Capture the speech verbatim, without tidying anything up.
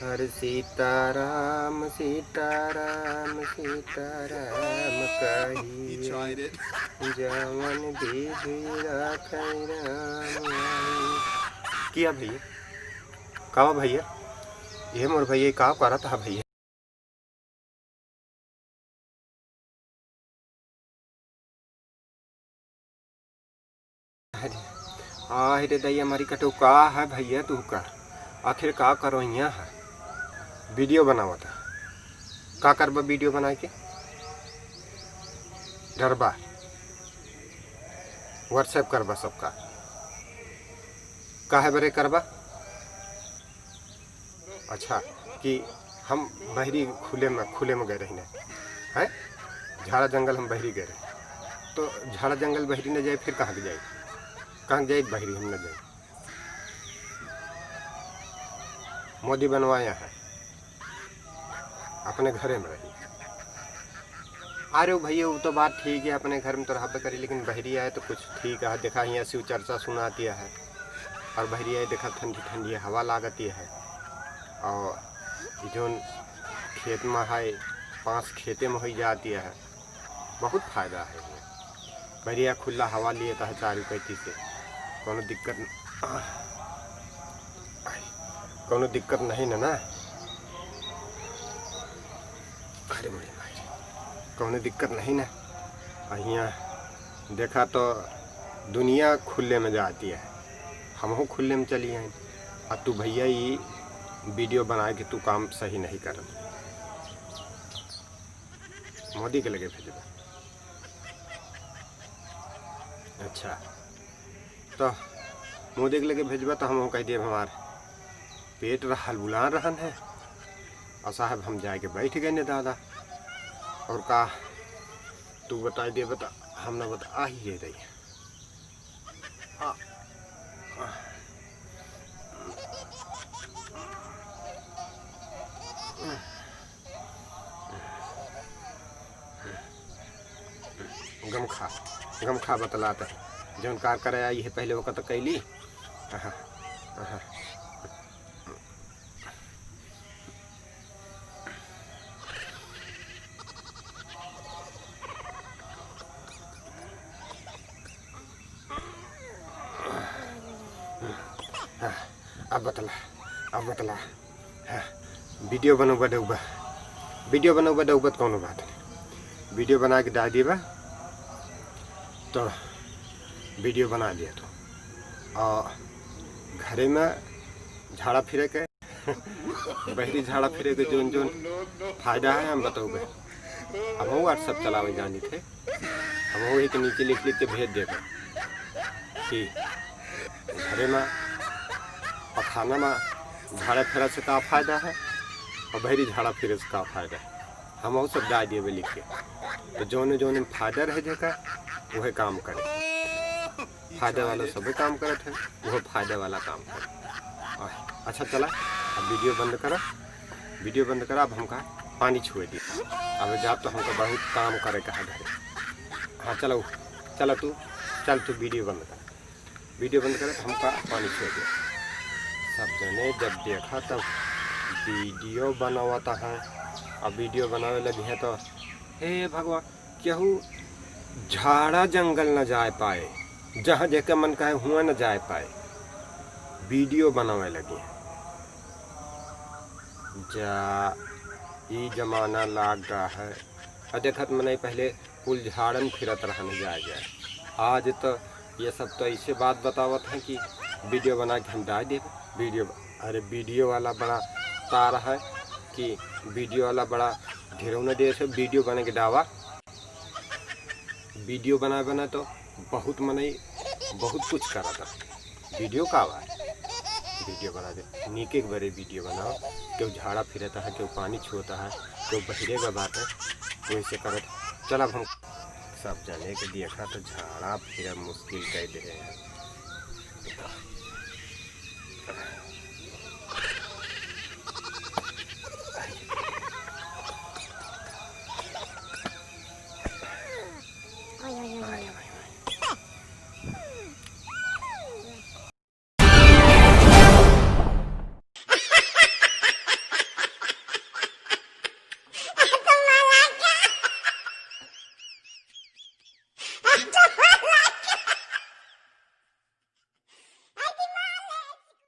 हर सीताराम, सीताराम, सीताराम कहिए। He tried it. जवन विधि राखै राम आई। किया भैया? का भैया? ये मोर भैया का करत हा भैया? अरे, आहि रे दइया मारी कटो, का है भैया तू का? आखिर का करो हियाँ है? वीडियो बनावत है। का करबा वीडियो बनाए के? डरबा? WhatsApp करबा सबका? काहे बरे करबा? अच्छा, कि हम बहरी खुले में, खुले में गए रही ना, हैं? झाड़ा जंगल हम बहरी गए रहे, तो झाड़ा जंगल बहरी न जाए, फिर कहाँ के जाए? कहाँ के जाए बहरी हम न जाए? मोदी बनवाया है, अपने घरे में रही। अरे भैया, वो तो बात ठीक है, अपने घर में तो रहबे करी, लेकिन बहरी आए तो कुछ ठीक है। देखा, हियाँ शिव चर्चा सुनाती है, और बहरी आए देखा, ठंडी ठंडी हवा लागती है, और ई जौन खेत में है, पास खेते में होई जाती है, बहुत फायदा है हियाँ। बहरी आए खुला हवा लिए तो है चारू कैती से, कोनो दिक्कत न-, कोनो दिक्कत नहीं ना, ना? अरे मोरी माई रे, कौनो दिक्कत नहीं ना। आ हियाँ देखा तो दुनिया खुले में जाती है, हमहू खुले में चली आइन। आ तू भैया ई वीडियो बनाए के तू काम सही नहीं करत। मोदी के लगे भेजबा। अच्छा, तो मोदी के लगे भेजबा तो हमहू कह दिए हमार पेट रहल बुलान रहन है। और साहब हम जाके बैठ गए ने दादा। और का तू बताई देबे तो हम ना बता, आ ही रे रही। आ, आ। गमखा, गमखा बतलात है। जौन कार करे आई है पहले ओकर तो कैली। आहा, आहा। हाँ, अब बतला, अब बतला। हाँ, वीडियो बनौबा डौबा, वीडियो बनौबा डौबा तो कौनो बात नहीं, वीडियो बना के डाल दिए बा, तो वीडियो बना लिया तो। और घरे में झाड़ा फिरे के बहरी झाड़ा फिरे के जौन जौन फायदा है हम बतौबे। हमहू WhatsApp चलावे जानी थे, हमहू वही के नीचे लिख लिख के भेज देबे कि घरे में पखाना में झाड़ा फिरे से का फायदा है और बहरी झाड़ा फिरे से का फायदा है, हमहू सब डाल देबे लिख के। तो जौने जौने फायदा रहे जेका वह काम करे। फायदा वाला सबे काम करत है, वो फायदा वाला काम करे। और अच्छा चला, अब वीडियो बंद करा, वीडियो बंद करा। अब हमका पानी छुए दी, अब जाब तो हमका बहुत काम करे का है घरे। हाँ चलो, चला तू, चल तू वीडियो बंद कर, वीडियो बंद करे तो हमका पानी छुए दे। सब जने जब देखा तब वीडियो बनावत है, अब वीडियो बनावे लगी है तो हे भगवान, केहू झाड़ा जंगल न जाए पाए, जहाँ जेके मन कहे हुआं न जाए पाए, वीडियो बनावे लगे। जा, ई जमाना लाग गा है। आ देखत मनई पहले कुल झाड़न फिरत रहन जाए जाए, आज तो ये सब तो ऐसे बात बतावत हैं कि वीडियो बना के हम डाल देबे। वीडियो, अरे वीडियो वाला बड़ा तार है कि वीडियो वाला बड़ा ढेरौना देश है, वीडियो बने के डावा। वीडियो बनाए बनाए तो बहुत मनई बहुत कुछ करत है। वीडियो का बा? वीडियो बना दे, नीके के बरे वीडियो बनाओ। केहू झाड़ा फिरत है, केहू पानी छुअत है, केहू बहिरे का बात है, वैसे करत। चल अब हम सब जने के देखा तो झाड़ा फिरे मुश्किल कर दे हैं।